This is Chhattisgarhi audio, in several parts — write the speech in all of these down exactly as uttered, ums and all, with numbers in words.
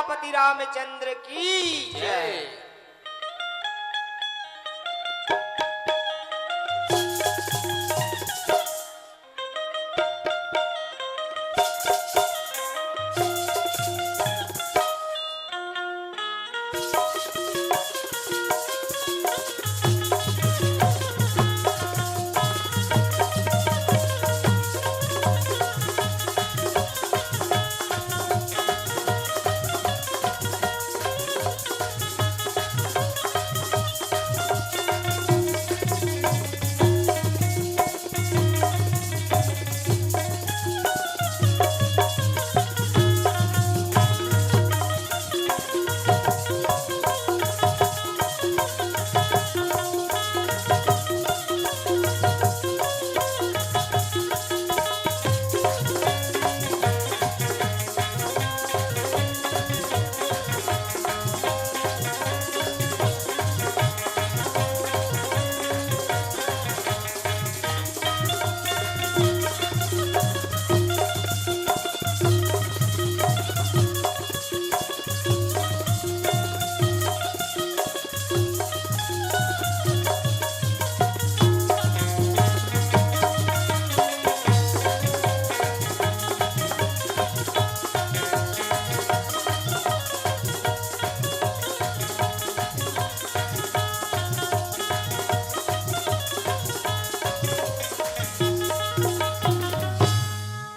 पति रामचंद्र की जय।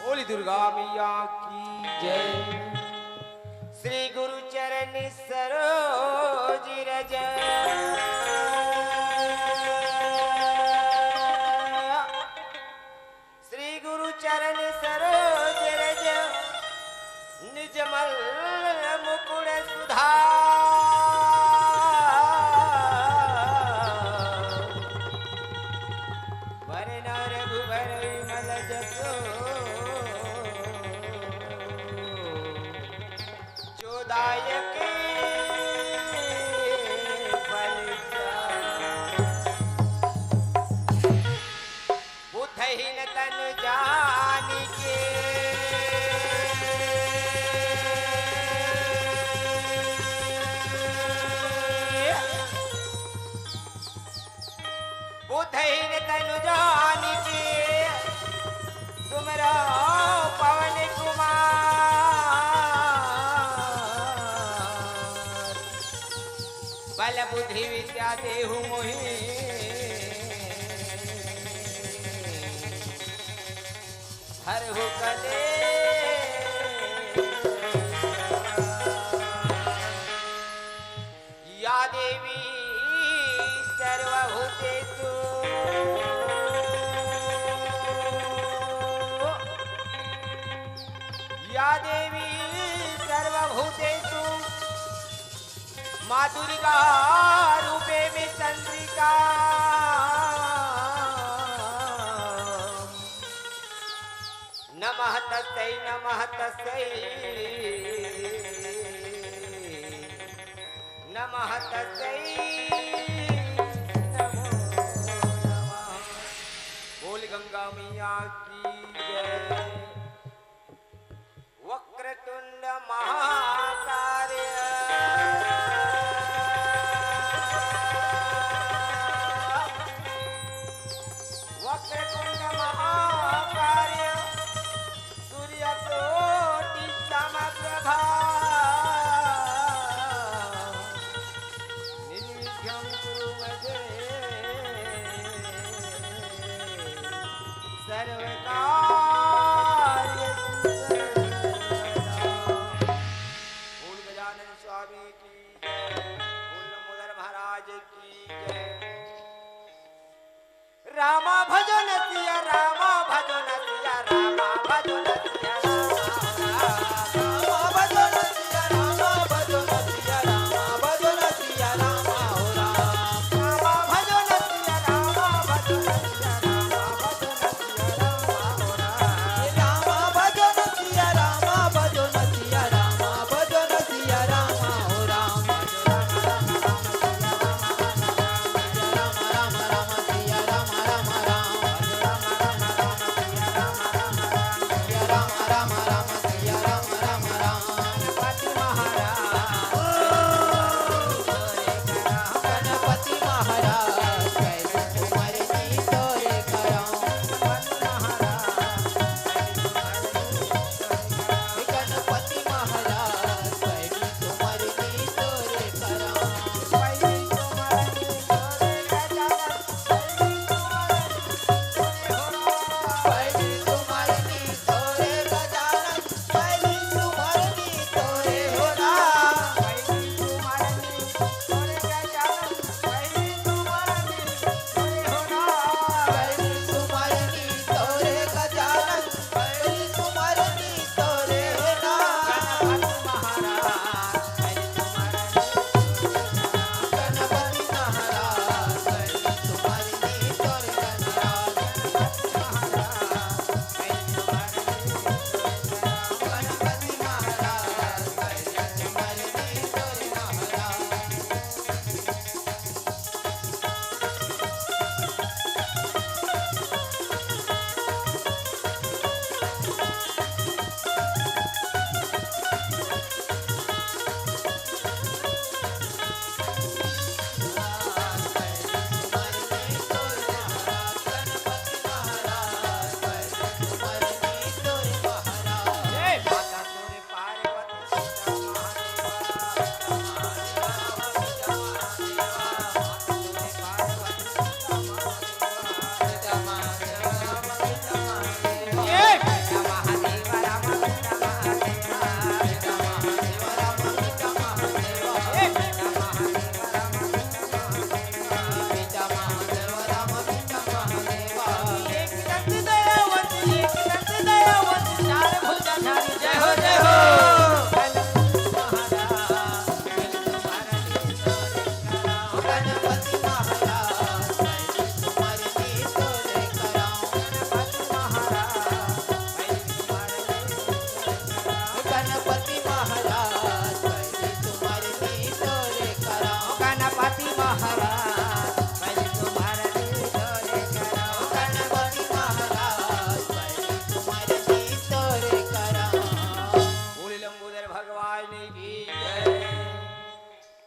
बोली दुर्गा मैया की जय। श्री गुरु चरण सरोज रज। श्री गुरु चरण सरोज रज। निजमल मुकुर सुधार। वरन रघुबर विमल जसु। जो दायक फल बुद्धहीन तन जानिके। बुद्धहीन तनु जानिके सुमिरौं पवन कुमार। बल बुद्धि विद्या देहु मोहि हरहु कलेस। या देवी सर्वभूतेषु, या देवी सर्वभूतेषु, माँ दुर्गा रूपे में चंद्रिका। नमः तस्यै, नमः तस्यै, नमः तस्यै, नमो नमः। बोल गंगा मैया की जय। वक्रतुंड महाकाय। वक्रतुंड महाकाय। सूर्यकोटि समप्रभा। निर्विघ्नं कुरु मे देवी सर्वकार्येषु सर्वदा। बोल गजानन स्वामी की जय। बोल लंबोदर महाराज की जय। रामा भजो न सिया, रामा भजो न सिया, रामा भजो न सिया, रामा, रामा भजो न सिया, रामा भजो न सिया, रामा भजो न सिया, रामा हो राम। रामा भजो न सिया, रामा भजो न सिया, रामा भजो न सिया, रामा हो राम। रामा भजो न सिया, रामा भजो न सिया, रामा भजो न सिया, रामा हो राम।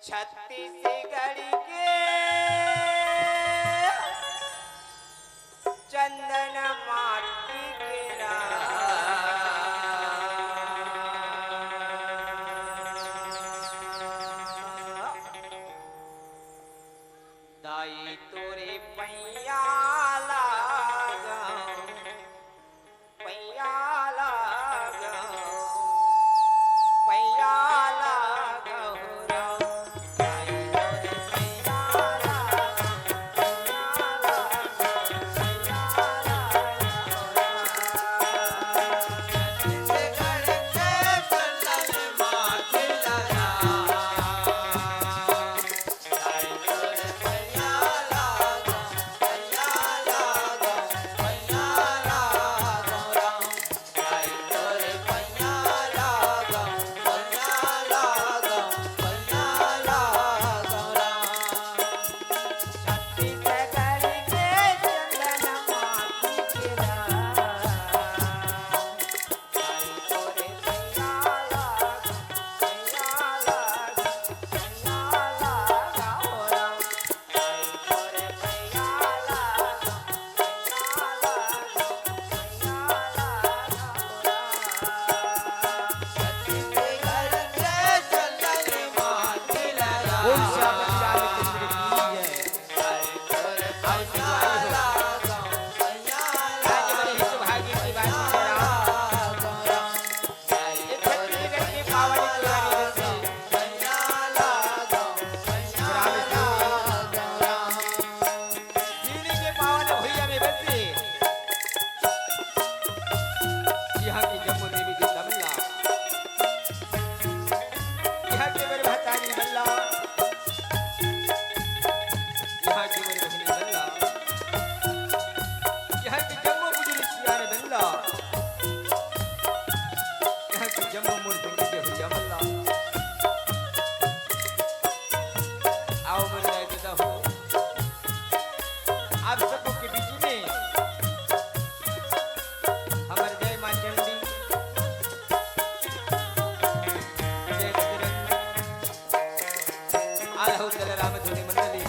छत्तीसगढ़ के चंदन माटी के राम। दाई तोरे पैया लागंव, पैया लागंव, पैया लागंव राम। दाई तोरे पैया लागंव, पैया लागंव, पैया लागंव राम। छत्तीसगढ़ के चंदन माटी के राम। बोल श्यामल रामचंद्र की जय। आज बड़ी ही सौभाग्य की बात है राम। ये छत्तीसगढ़ के पावन पुराने नगरी ग्राम सीवनी के पावन भुइयां में बसे यहाँ की जम्मू देवी जगदम्बा, यहाँ के बड़े भतारी मल्ला, यहाँ के बड़े बहिनी मल्ला, यहाँ के जम्मो बुजुर्ग सियान मल्ला, यहाँ के जम्मो मोर संगी के भैया मल्ला। आओ मोर राय दादा हो, आप सबको के बीच में हमर जय माँ चंडी, जय बजरंग, आलहौ दल राम धुनि मंडली,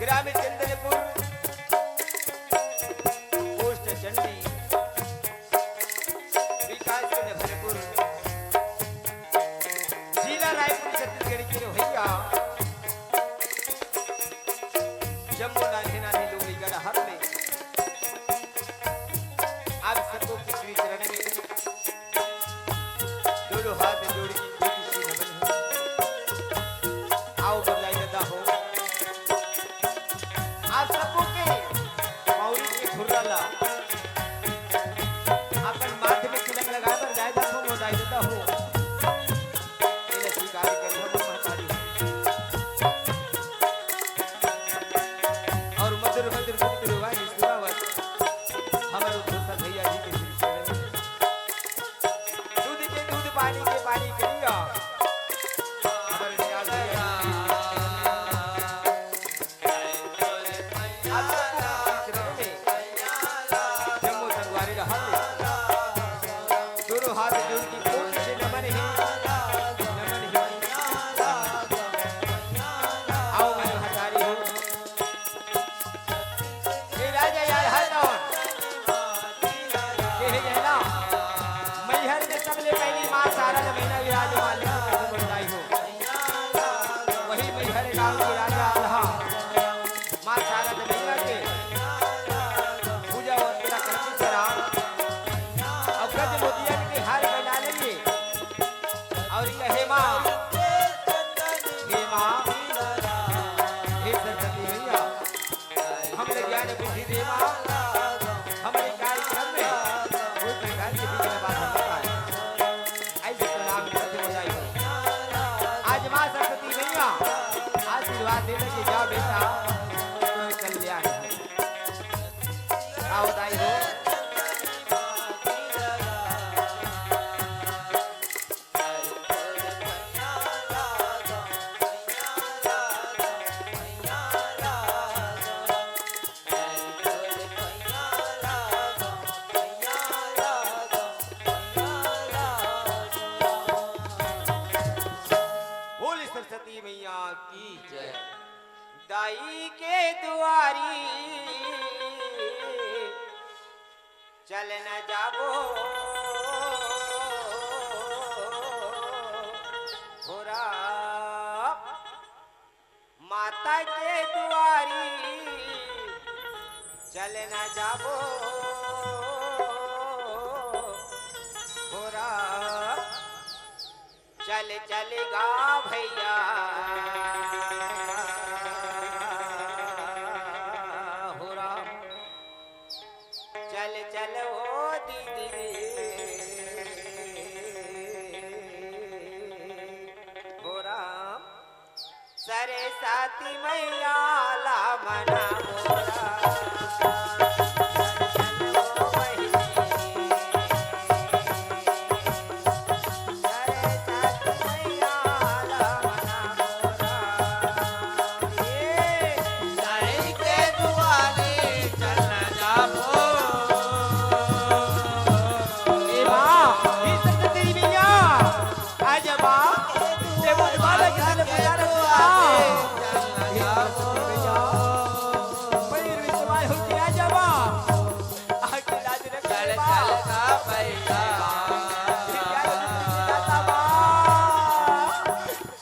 ग्राम चंदनपुर, पोस्ट चंडी, विकास के भरपुर, जिला रायपुर, छत्तीसगढ़ के रे भैया। जम्मो नान्हे नान्हे लोग गड़ा हर में आप सबको के श्री चरण में दोनों हाथ जोड़ के कोटि से नमन है। आओ बजाई दादा हो, आप सबको के मौरी के खुर्रा ला अपन माथे में तिलक लगाए बर जाए दादा हो, बजाई दादा हो। एला स्वीकार करिहा मोर महतारी हो। और मधुर मधुर गीत गवाई सुनावत हमर उद्धव भैया जी के श्री चरण में दूध के दूध, पानी के पानी करिया। हमर नियाज भैया जी के श्री चरण में आप सबको के श्री चरण में जम्मो संगवारी रहत हे। दोनों हाथ जोड़ के कोटि से नमन हे, नमन हे। आओ मन हजारी हो। ए राजा यार है कौन? ये है जहला। मैहर में सबले पहली माँ शारदा मैना विराजमान, लेकिन कैसे बन जाई हो। वही मैहर गाँव के राजा आल्हा। माँ शारदा मैया के पूजा वंदना करके चला। अब गज मोतियन के हार पहना लेंगे। और कहे माँ, हे माँ, हे सरस्वती मैया, हमला ज्ञान बुद्धि दे माँ, हमरे कार्यक्रम में कोई प्रकार के विघ्न बाधा मत आए। ऐसे प्रणाम करते हो जाइए। आज माँ सरस्वती मैया आशीर्वाद दे लगी, जाओ बेटा, तुम्हें कल्याण हो। आओ दाई हो। की जय। दाई के दुआरी चल न जाबो हो राम, माता के दुआरी चल न जाबो हो राम। चल चल गा भैया हो राम, चल चल ओ दीदी हो राम, सरस्वती मैया ला मना हो राम।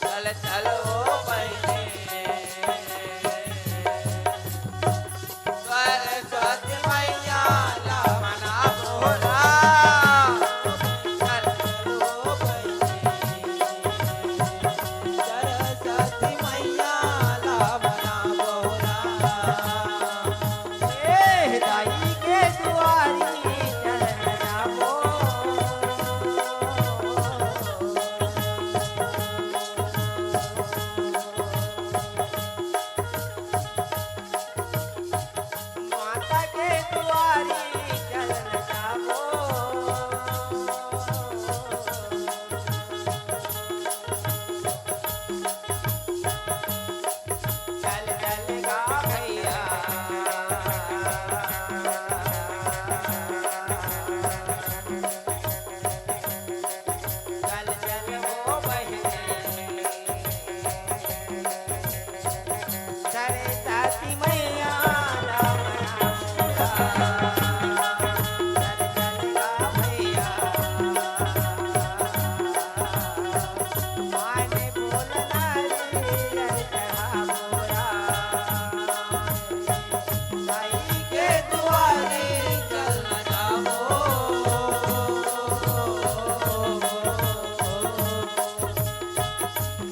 चल चल ओ बहिनी, सरस्वती मैया ला मना बोला। चल चल ओ बहिनी, सरस्वती मैया ला मना बोला। ए दाई के दुआरी चल जाबो। माता के दुआरी चल जाबो। चल चल गा भैया। चल चल ओ बहिनी। सरस्वती मैया ला मना बोला। चल चल गा भैया। माने बोलना रे, अरे चढ़ा बोला। माई के दुआरी चल जाबो।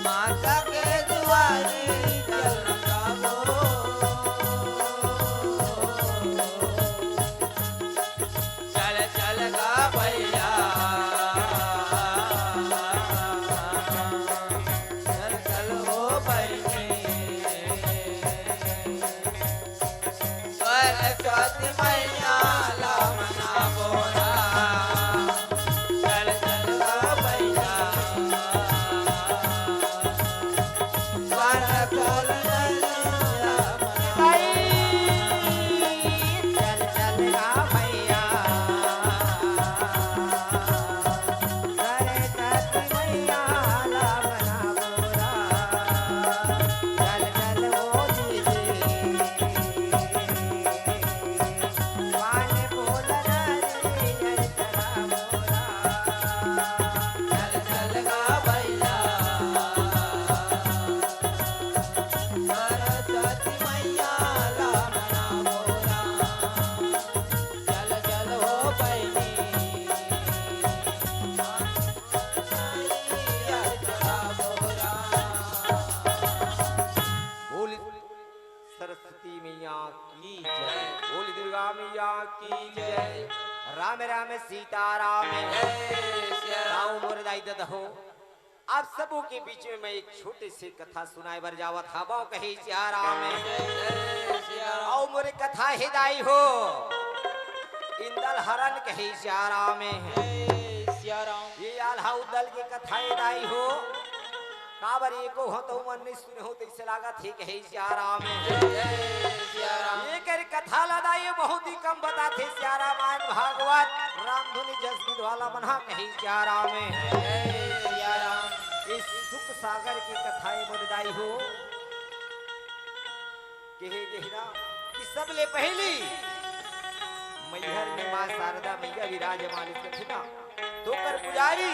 माता के दुआरी चल जाबो। चल चल गा भैया। चल चल ओ बहिनी। सरस्वती मैया ला मना बोला। चल चल ओ भैया। सरस्वती मैया ला मना बोला। चल चल गा भैया। सरस्वती मैया ला मना बोला। चल चल ओ दीदी। माने बोलना रे, अरे चढ़ा बोला। चल चल गा भैया। सरस्वती मैया ला मना बोला। चल चल ओ बहिनी। बोल सरस्वती मैया की जय, बोल दुर्गा मैया की जय। राम राम सीता राम। जय सिया राम। आओ मोर दाई ददा हो, आप सबों के बीच में मैं एक छोटे से कथा सुनाए बर जावत हवं, कहे सिया राम। जय सिया राम। आओ मोरे कथा हे दाई हो, इंदल हरन कहे सिया राम। जय सिया राम। ये आल्हा उदल के कथा हे दाई हो, काबर एको हो तो मन नहीं सुने हो, तइसे लागत हे, कहे सिया राम। जय सिया राम। एकर कथा ला दाई बहुत ही कम बताथे सिया रामायण भागवत रामधुनी जस गीत वाला मन हा, कहे सिया राम। जय सिया राम। इस सुख सागर के कथा ए मोर दाई हो। कहे गहिरा कि सबले पहिली मैहर में माँ शारदा मैया विराजमान कथे ना, तो ओकर पुजारी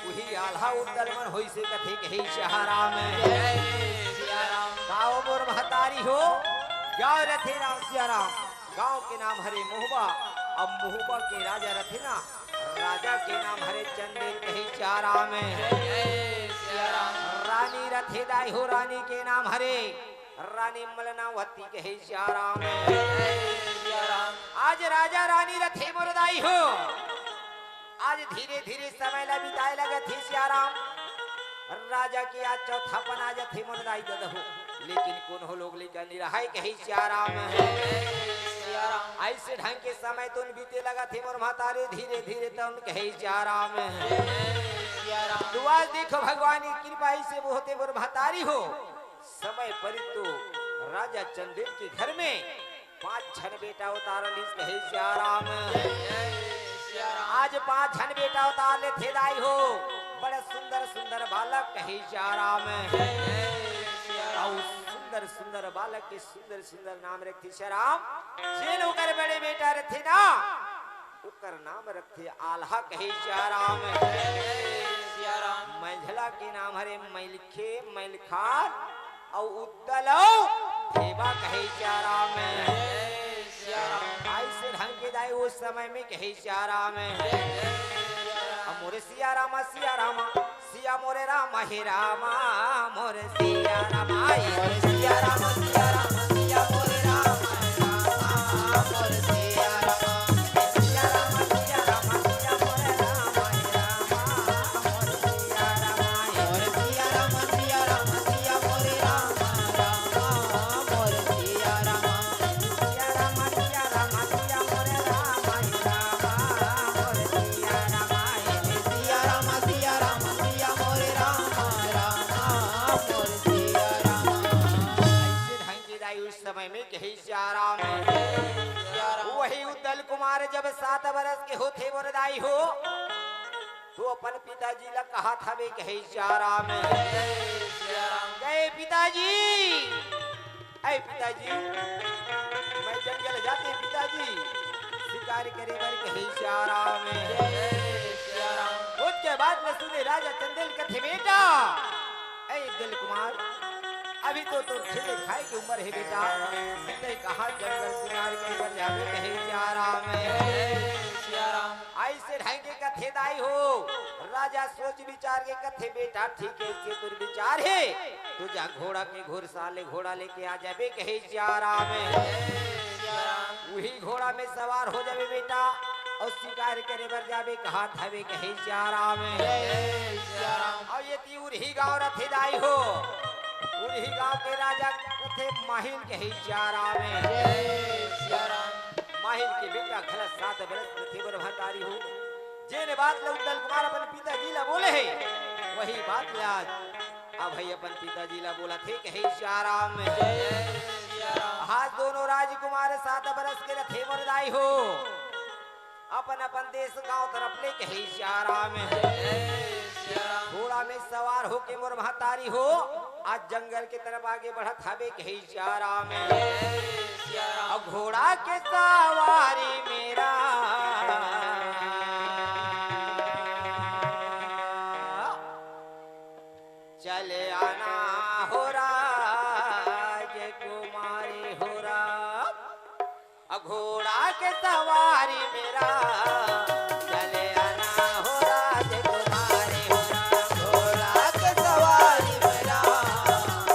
उही आल्हा उद्दल मन होइसे कथे, कहे सिया राम। जय सिया राम। का ओ मोर महतारी हो, गाँव रथे राम सिया राम, गाँव के नाम हरे मोहबा। अब मोहबा के राजा रथे ना, राजा के नाम हरे चंदेल, कहे सिया राम। जय सिया राम। रानी रथे दाई हो, रानी के नाम हरे रानी मलनावती, कहे सिया राम। जय सिया राम। आज राजा रानी रथे मोर दाई हो, आज धीरे धीरे समय ला बिताए लगत हे सिया राम। राजा के आज चौथापन आ जथे मोर दाई ददा हो, लेकिन कोनो लोग लइका नइ रहय, कहे सिया राम। जय सिया राम। अइसे ढंग के समय तोन बीते लगत हे मोर महतारी, धीरे धीरे तोन, कहे सिया राम। जय सिया राम। तो आज देखो भगवान की कृपा अइसे होथे मोर महतारी हो। समय परित तो राजा चंदेल के घर में पांच झन बेटा अवतार लिस, कहे सिया राम। आज पांच झन बेटा अवतार लेथे दाई हो, बड़ा सुंदर सुंदर बालक, कहे सिया राम। अउ सुंदर सुंदर बालक के सुंदर सुंदर नाम रखथे सिया राम। जेन ओकर बड़े बेटा रथे ना, ओकर नाम रखथे आल्हा, कहे सिया राम। जय सिया राम। मंझला के नाम हरे मइलखे, मइलखार, अउ उद्दल अउ धेबा, कहे सिया राम। जय सिया राम। अइसे ढंग के दाई उस समय में, कहे सिया राम। जय सिया राम। अब मोरे सिया राम, सिया राम, सिया मोरे राम हे राम, मोर सिया राम, हे मोर सिया राम, सिया राम, सिया मोरे राम, हे राम, मोर सिया राम, सिया राम, सिया राम, सिया मोरे राम, हे राम, मोर सिया राम, हे मोर सिया राम, सिया राम, सिया मोरे राम, राम, मोर सिया राम, सिया राम, सिया राम, सिया मोरे राम, हे राम, मोर सिया राम, हे सिया राम, सिया राम, सिया मोरे राम, राम, मोर सिया राम। अइसे ढंग के दाई उस समय में कहे सिया राम। वही उद्दल कुमार जब सात बरस के होथे मोर दाई हो, तो अपन पिताजी ला कहत हवे, कहे सिया राम। गए पिताजी, ऐ पिताजी, मैं जंगल जाते पिताजी, शिकार करे बर, कहे सिया राम। जय सिया राम। ओतके बात ल सुने राजा चंदेल कथे, बेटा, ऐ उद्दल कुमार, अभी तो तोर खेले खाए के उमर हे बेटा, तैं कहाँ जंगल शिकार करे बर जाबे, कहे सिया राम। जय सिया राम। अइसे ढंग के कथे दाई हो, राजा सोच विचार के कथे, बेटा ठीक हे, अइसे तोर विचार हे, तू जा घोड़ा के घुड़साल ले घोड़ा लेके आ जाबे, कहे सिया राम। उही घोड़ा में सवार हो जाबे बेटा, अउ शिकार करे बर जाबे, कहत हवे, कहे सिया राम। अउ एती उरही गाँव रथे दाई हो, उरही गाँव के राजा कथे माहिल, कहे सिया राम। माहिल के बेटा घला सात बरस रथे मोर महतारी हो। जेन बात ल उद्दल कुमार अपन पिताजी ला बोले हे, वही बात ला आज अभई अपन पिताजी ला बोलथे, कहे सिया राम। जय सिया राम। आज दोनों राजकुमार सात बरस के रथे मोर दाई हो, अपन अपन देश गांव तरफ ले, कहे सिया राम। जय सिया राम। घोड़ा में सवार होके मोर महतारी हो, आज जंगल के तरफ आगे बढ़त हवे, कहे सिया राम। जय सिया राम। अब घोड़ा के सवारी मेरा चले आना हो राजकुमारी हो राम। अब घोड़ा के सवारी मेरा चले आना हो राजकुमारी हो राम। घोड़ा के सवारी मेरा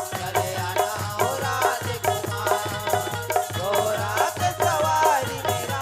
चले आना हो राजकुमारी। घोड़ा के सवारी मेरा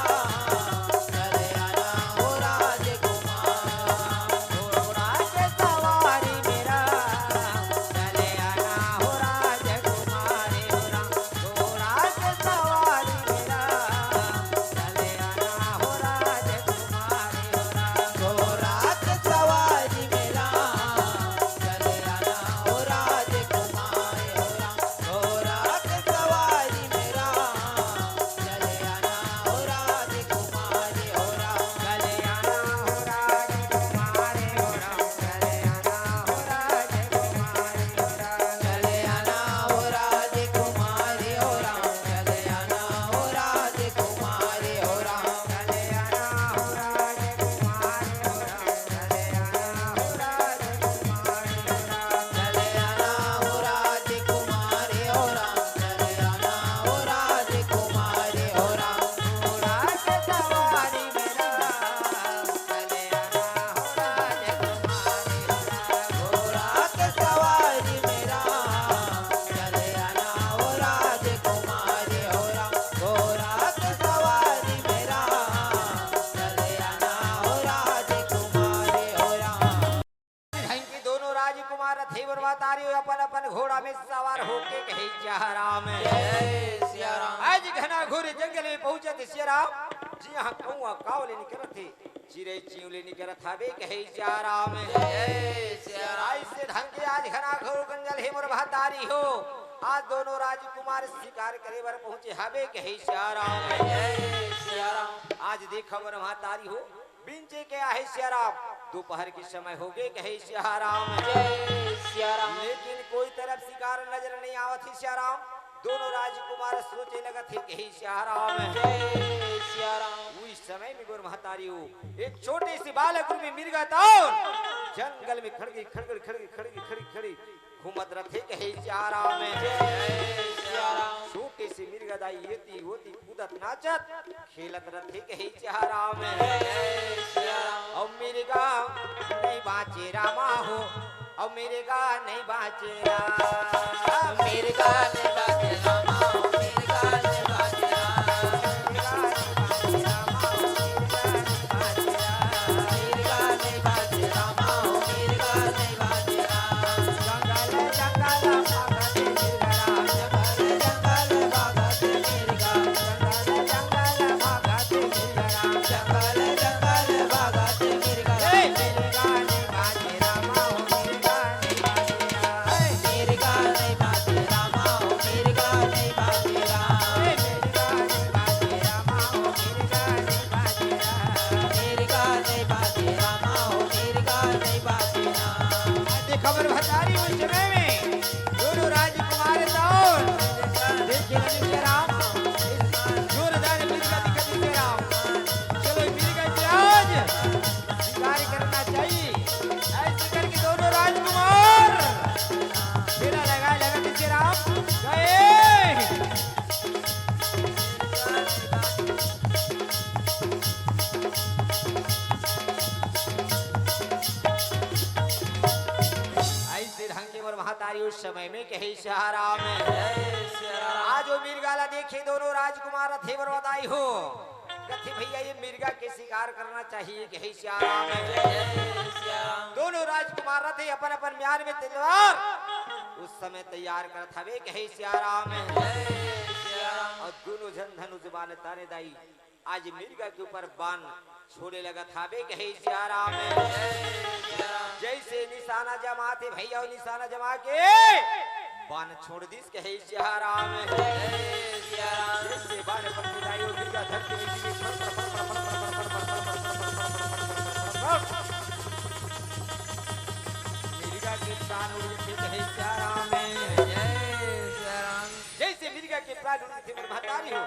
हे मोर महतारी हो, अपन अपन घोड़ा में सवार होके कहे सिया राम। जय सिया राम। आज घना घोर जंगल में पहुंचत सिया राम, जिहां कौआ काव ले निकरत हे, चिरई चिंव ले निकरत हवे कहे सिया राम। जय सिया राम। अइसे ढंग के आज घना घोर जंगल हे मोर महतारी हो, आज दोनों राजकुमार शिकार करे बर पहुंचे हवे कहे सिया राम। जय सिया राम। आज देखा मोर महतारी हो, बिंचे के आहे सिया राम, दोपहर के समय होगे कहे सिया राम। जय सिया राम। लेकिन कोई तरफ शिकार नजर नहीं आवत हे सिया राम। दोनों राजकुमार सोचे लगत हे कहे सिया राम। जय सिया राम। उही समय में मोर महतारी हो, एक छोटे से बालक रूपी मिर्गा तौन जंगल में खड़गी खड़गी खड़गी खड़गी खड़गी खड़गी घूमत रथे कहे सिया राम। जय सिया राम। छोटे से मिर्गा दाई एती ओती कूदत नाचत खेलत रथे कहे सिया राम। जय सिया राम। अउ मिर्गा नहीं बांचे रामा हो, अउ मिर्गा नहीं बांचे राम। मिर्गा नहीं बांचे रामा हो, मिर्गा नहीं बांचे राम। मिर्गा नहीं बांचे रामा हो, मिर्गा नहीं बांचे राम। मिर्गा नहीं बांचे रामा हो, मिर्गा नहीं बांचे राम। जंगल जंगल भागत मिर्गा राम, जंगल जंगल भागत मिर्गा, जंगल जंगल भागत मिर्गा राम, जंगल जंगल भागत मिर्गा राम। ए, मिर्गा नहीं बांचे रामा हो, मिर्गा नहीं बांचे राम। ए, मिर्गा नहीं बांचे रामा हो, मिर्गा नहीं बांचे राम। ए, मिर्गा नहीं बांचे रामा हो, मिर्गा नहीं बांचे राम। मिर्गा नहीं बांचे रामा हो, मिर्गा नहीं बांचे राम। देखा मोर महतारी उस समय में दोनों राजकुमार तौन देखे लगे सिया राम, जोरदार मिर्गा दिखा दी सिया राम। चलो मिर्गा के आज शिकार करना चाहिए। अइसे करके दोनों राजकुमार फेरा लगाए लगत हे सिया राम गए। अइसे ढंग के मोर महतारी उस समय में कहे सिया राम। जय सिया राम। आज वो मिर्गा ला देखे दोनों राजकुमार रथे मोर महतारी हो। कथे भैया ये मिर्गा के शिकार करना चाहिए कहे सिया राम। जय सिया राम। दोनों राजकुमार रथे अपन अपन म्यान में तलवार उस समय तैयार करत हवे कहे सिया राम। जय सिया राम। अउ दोनों झन धनुष बाण ताने दाई आज मिर्गा के ऊपर बाण छोड़े लगत हावे कहे सिया राम। जैसे निशाना जमाथे भैया, निशाना जमा के बाण छोड़ दिस कहे सिया राम। जैसे बाण पटके जाए, वो मिर्गा धरती में गिरे, फड़, फड़, फड़। मिर्गा के प्राण उड़ गे कहे सिया राम। जैसे मिर्गा के प्राण उड़थे मोर महतारी हो,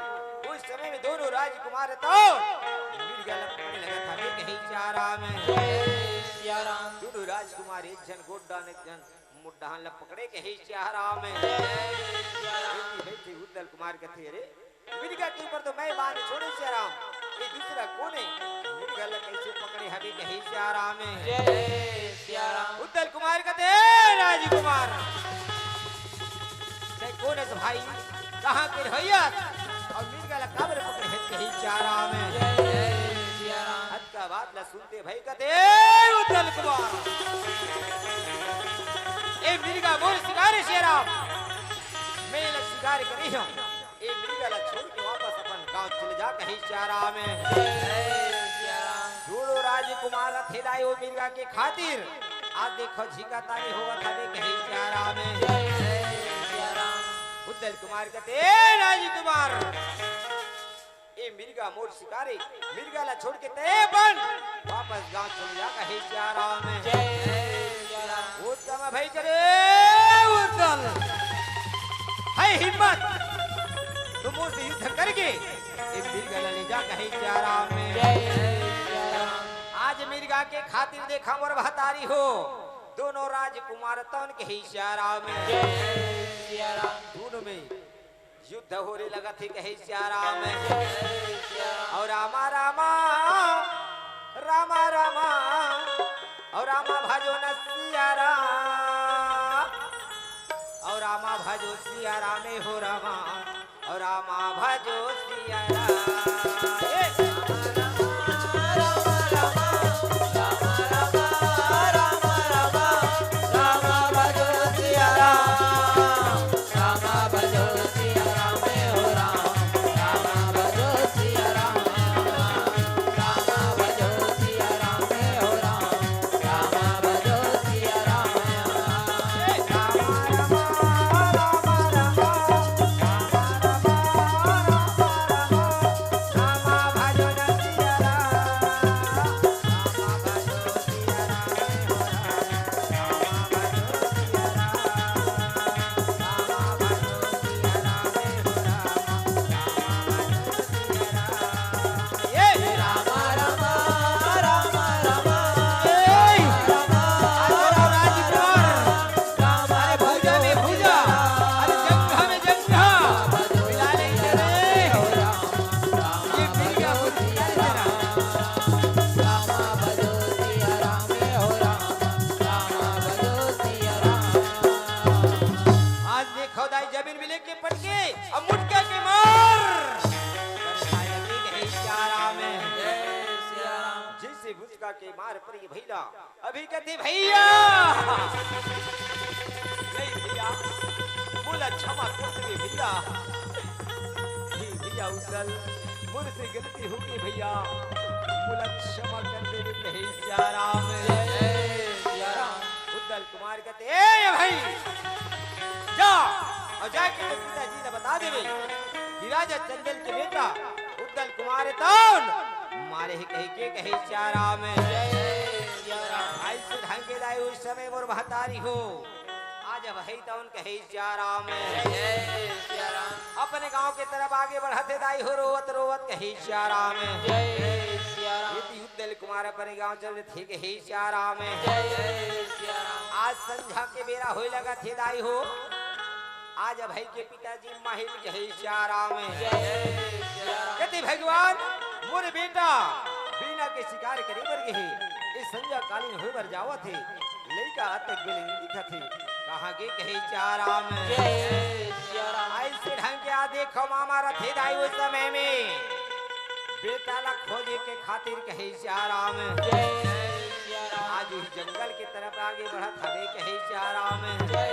उस समय में दोनों राजकुमार तो मिर्गा ला पकड़े लगत हावे कहे सिया राम। जय सिया राम। दोनों राजकुमार एक झन गोड्डा ने एक झन मुड्डा ला पकड़े कहे सिया राम। जय सिया राम। एक ही बैठे उद्दल कुमार कथे, अरे मिर्गा के ऊपर तो मैं बाण छोड़े सिया राम, ये दूसरा कोन हे? मिर्गा ला कैसे पकड़े हवे कहे सिया राम। जय सिया राम। उद्दल कुमार कथे, राजकुमार तैं कोन हस भाई, कहाँ के रहइया अउ मिर्गा ला काबर पकड़े हस कहे सिया राम। जय सिया राम। अतका बात ला सुनते भाई कथे, उद्दल कुमार, ए मिर्गा मोर शिकार हे सिया राम, मैं एला शिकार करे हंव, ए मिर्गा ला छोड़ के वापस अपन गांव चले जा कहे सिया राम। जय सिया राम। दोनों राजकुमार रथे दाई ओ मिर्गा के खातिर आज देखो झिंगा ताली होवत हवे कहे सिया राम। जय सिया राम। उद्दल कुमार कथे, ए राजकुमार, ए मिर्गा मोर शिकार हे, मिर्गा ला छोड़ के तैं अपन वापस गांव चले जा कहे सिया राम। जय सिया राम। उत्तम भाई करे, उत्तम है हिम्मत, तो मोर से युद्ध करके ए मिर्गा ला ले जा कहे सिया राम। जय सिया राम। आज मिर्गा के खातिर देखा मोर महतारी हो, दोनों राजकुमार तौन कहे सिया राम। जय सिया राम। दोनों में युद्ध होरे लगत हे कहे सिया राम। जय सिया राम। अउ रामा रामा, रामा रामा, अउ रामा भजो न सिया राम, अउ रामा भजो सिया रामे हो रामा, अउ रामा भजो सिया राम। ए! रामा रामा, रामा रामा, रामा रामा, रामा रामा, रामा भजो पर ये भैया अभी कथे भैया, नहीं भैया, मोला क्षमा कर देबे भैया। हे भैया उद्दल, मोर से गलती हो गई भैया, मोला क्षमा कर देबे कहे सिया राम। जय सिया राम। उद्दल कुमार कथे, ए भाई, जा अउ जाके तेरे पिताजी ला बता देबे कि राजा चंदन के बेटा उद्दल कुमार तौन मारे हे कहिके कहे सिया राम। जय सिया राम। अइसे ढंग के दाई उस समय मोर महतारी हो, आज भाई तौन कहे सिया राम। जय सिया राम। अपने गांव के तरफ आगे बढ़त हे दाई हो, रोवत रोवत कहे सिया राम। जय सिया राम। ये तो उद्दल कुमार अपने गांव चल थे कहे सिया राम। जय सिया राम। आज संझा के बेरा होए लगत हे दाई हो, आज भाई के पिताजी माहिल कहे सिया राम। जय सिया राम। कथे भगवान, मोर बेटा बीना के शिकार करे बर गे हे, ए संझा कालीन होए बर जावत हे, लइका अतक बेले नइ दिखत हे, कहां गे कहे सिया राम। जय सिया राम। अइसे ढंग के आ देखो मामा रथे दाई उस समय में बेटा ला खोजे के खातिर कहे सिया राम। जय सिया राम। आज उस जंगल के तरफ आगे बढ़त हवे कहे सिया राम। जय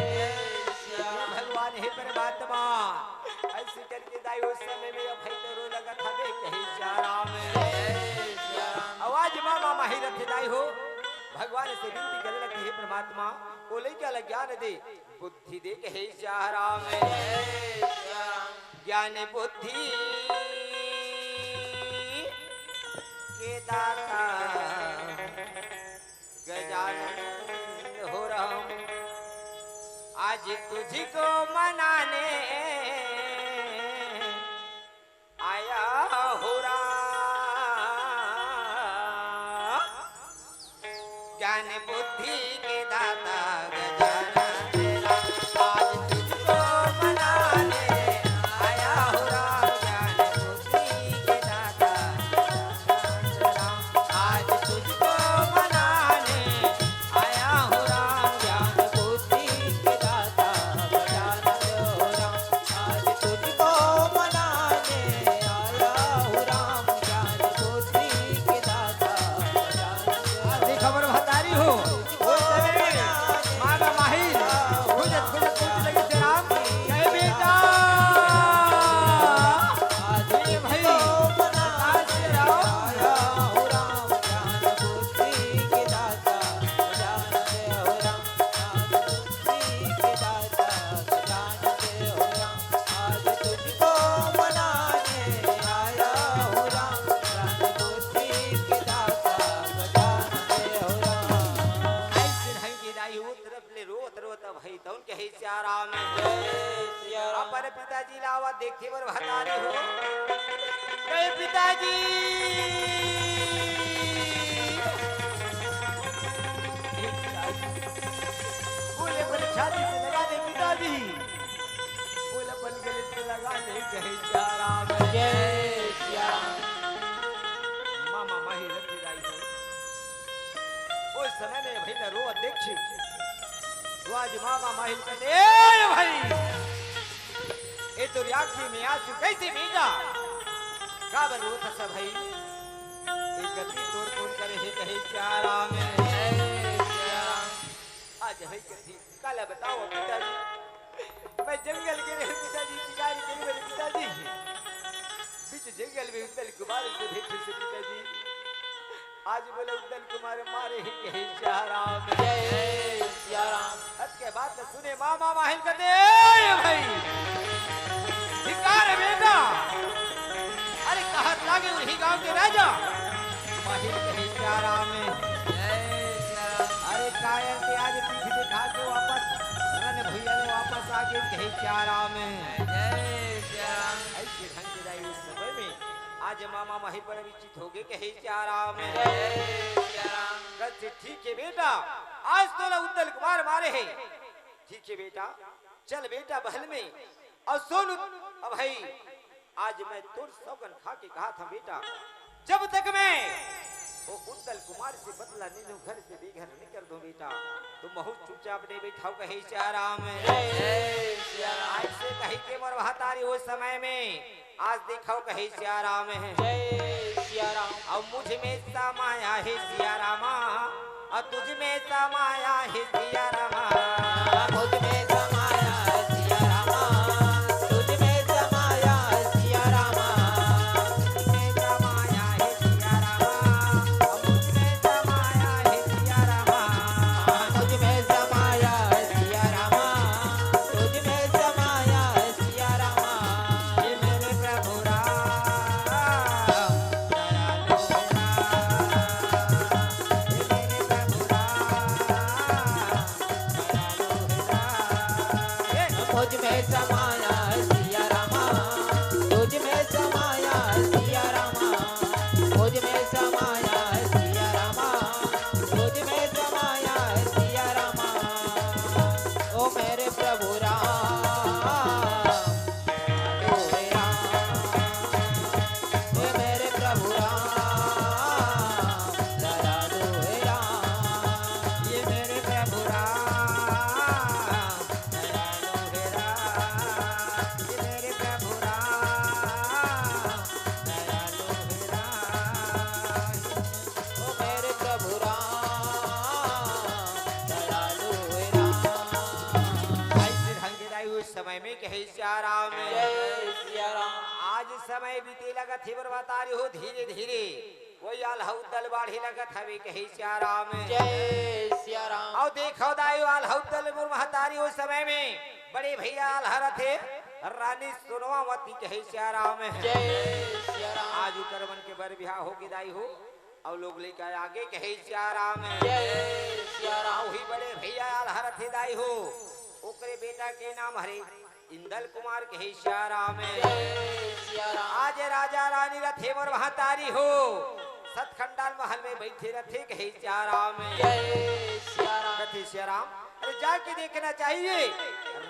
सिया राम। भगवान हे परमात्मा, अइसे करके दाई उस समय में अब भाई तो रोए लगत हवे कहे सिया राम। जय सिया राम। अउ आज मामा माहिल रथे दाई हो, भगवान से विनती करे लगथे, हे परमात्मा, ओ लइका ला ज्ञान दे, बुद्धि दे कहे सिया राम। जय सिया राम। ज्ञान बुद्धि के दाता गजानन हो राम, आज तुझको मनाने आया हो राम। ज्ञान बुद्धि के दाता गजानन राम, आज तुझको मनाने आया हो राम। ज्ञान बुद्धि के दाता गजानन राम, आज तुझको मनाने आया हो राम। ज्ञान बुद्धि के दाता गजानन हो राम, आज तुझको मनाने आया हूँ राम। ज्ञान बुद्धि के दाता गजानन हो राम। आज खबर भतारी हो, ओ समय में मामा माहिल खुजत खुजत पूछे लगिस हे राम, कहे बेटा, आज हे भाई, तुझको मनाने आया हूँ राम। ज्ञान बुद्धि के दाता गजानन हो राम। आज बुद्धि के दाता गजानन हो राम, आज तुझको मनाने आया हूँ राम। ज्ञान बुद्धि के दाता गजानन हो राम। अइसे ढंग के दाई ओ तरफ ले रोत रोत भाई तौन कहे सिया राम। जय सिया राम। अपन पिताजी ला आवत देखे बर भतारी हो। कहे पिताजी, बोले अपन छाती से लगा दे पिताजी, बोले अपन गले से लगा दे कहे सिया राम। जय सिया राम। मामा माहिल रथे दाई हो। ओ समय में भाई ला रोवत देखे, तो आज मामा माहिल कथे, ए भाई, ए तोर आँखी में आंसू कइसे भींजा? काबर रोत हस भाई? ए गति तोर कोन करे हे कहे सिया राम। आज भाई कथे, काला बताओ पिताजी, मैं जंगल गे रहेंव पिताजी, शिकार करे बर पिताजी, बीच जंगल में उद्दल कुमार से भेंट होइस पिताजी। आज बोले उद्दल कुमार मारे हे कहे सिया राम। जय सिया राम। अतके बात ल सुने मामा माहिल कथे, ए भाई, धिक्कार हे बेटा। अरे कहत लागे उही गांव के राजा माहिल कहे सिया राम। जय सिया राम। अरे कायर ते आज पीठ दिखा के वापस रन भुइयां ले वापस आ गे कहे सिया राम। जय सिया राम। अइसे ढंग के दाई उस समय में आज मामा माहिल बड़ा विचित्र हो गे कहे सिया राम। जय सिया राम। कथे ठीक हे बेटा, आज तोला उद्दल कुमार मारे हे। ठीक हे बेटा, चल बेटा महल में अउ सोन। अब भाई आज मैं तोर सौगन खा के कहत हंव बेटा, जब तक मैं ओ उद्दल कुमार से बदला नइ लूं, घर से बेघर नइ कर दूं बेटा, तुम बहुत चुपचाप नइ बइठव कहे सिया राम। जय सिया राम। अइसे कहिके मोर महतारी ओ समय में आज देखव कहे सिया राम। जय सिया राम। और मुझ में समाया है सिया रामा, और तुझ में समाया है सिया रामा। मुझ में समाया है सिया रामा, तुझ में समाया है सिया रामा। मुझ में समाया है सिया रामा, और मुझ में समाया है सिया रामा। मुझ में समाया है सिया रामा, तुझ में समाया है सिया रामा। ये मेरे प्रभु राम, दयालु हे राम। ये मेरे प्रभु राम, दयालु हे राम। ये मुझ में समाया है सिया रामा, तुझ में समाया है सिया रामा। मुझ में समाया है सिया रामा, मुझ में समाया है सिया रामा। ओ मेरे प्रभु राम, दयालु हे राम। हे मेरे प्रभु राम, दयालु हे राम। ये मेरे प्रभु राम, दयालु हे राम। ये मेरे प्रभु राम, दयालु हे राम। ओ मेरे प्रभु राम, दयालु हे राम। भाई श्री धन के दाई उस समय में कहे सिया राम। जय सिया राम। आज समय बीते लगत हे बरबातारी हो धीरे धीरे। कोई आल्हा उद्दल बाढ़े लगत हवे कहे सिया राम। जय सिया राम। अउ देखव दाई आल्हा उद्दल मोर महतारी उस समय में बड़े भैया आल्हा रथे रानी सोनवावती कहे सिया राम। जय सिया राम। आज उकर मन के बर बिहाव होगे दाई हो। अउ लोग लइका आगे कहे सिया राम। जय सिया राम। अउ ही बड़े भैया आल्हा रथे दाई हो। ओकरे बेटा के नाम हरे इंदल कुमार कहे सिया राम। जय सिया राम। आज राजा रानी रथे मोर महतारी हो। सतखंडाल महल में बैठे रथे कहे सिया राम। जय सिया राम। रथे सिया राम। अरे जाके देखना चाहिए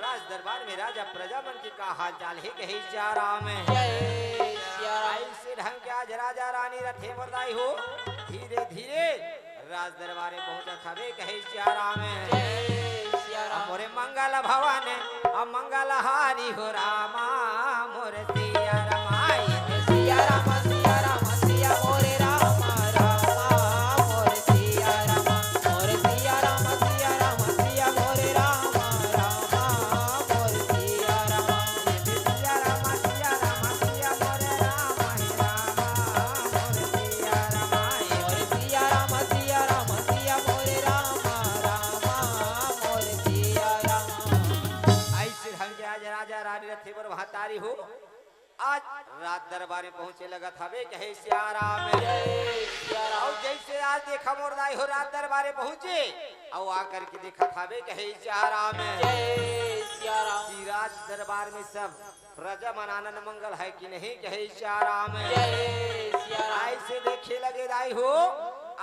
राज दरबार में राजा प्रजा मन के का हाल चाल हे कहे सिया राम। जय सिया राम। अइसे ढंग के आज राजा रानी रथे मोर दाई हो। धीरे धीरे राज दरबार में पहुंचत हवे कहे सिया राम। जय सिया राम। मोरे मंगल भवन अउ मंगल हारी हो रामा, मोरे सिया राम। सिया राम, सिया राम, सिया मोरे राम, रामा, मोरे सिया राम। मोरे सिया राम, सिया राम, सिया मोरे राम, रामा, मोरे सिया राम। सिया राम, सिया राम, सिया मोरे राम, हे रामा, मोरे सिया राम। मोरे सिया राम, सिया राम, सिया मोरे राम, रामा, मोरे सिया राम। अइसे ढंग के आज राजा रानी रथे मोर महतारी हो। आज राज दरबार में पहुंचे लगत हवे कहे सिया राम। जय सिया राम। अउ जइसे आज देखा मोर दाई हो राज दरबार में पहुंचे, अउ आकर के देखत हवे कहे सिया राम। जय सिया राम। कि राज दरबार में सब प्रजा मन आनंद मंगल हे कि नहीं कहे सिया राम। जय सिया राम। अइसे देखे लगे दाई हो,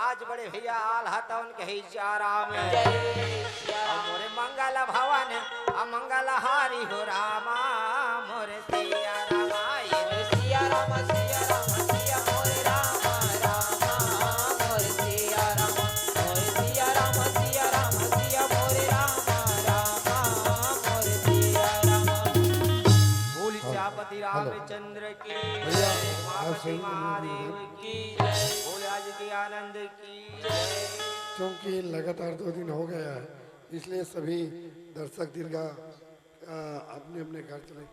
आज बड़े भैया आल्हा तवन कहे सिया राम। जय सिया राम। मोरे मंगल भवन अउ मंगल हारी हो रामा, मोरे सिया राम। मोरे सिया राम, सिया राम, सिया मोरे राम, रामा, मोरे सिया राम। मोरे सिया राम, सिया राम, सिया मोरे राम, रामा, मोरे सिया राम। बोल सियापति रामचंद्र की जय, उमापति महादेव की जय, बोल आज के आनंद की जय। क्योंकि लगातार दो दिन हो गया है, इसलिए सभी दर्शक दीर्घा, अ, अपने अपने घर चले।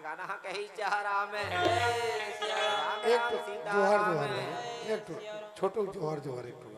गाना हा कही चाह राम है। राम एक राम ठो सीता जोहार राम जोहार है। एक ठो छोटू जोहार जोहार एक ठो।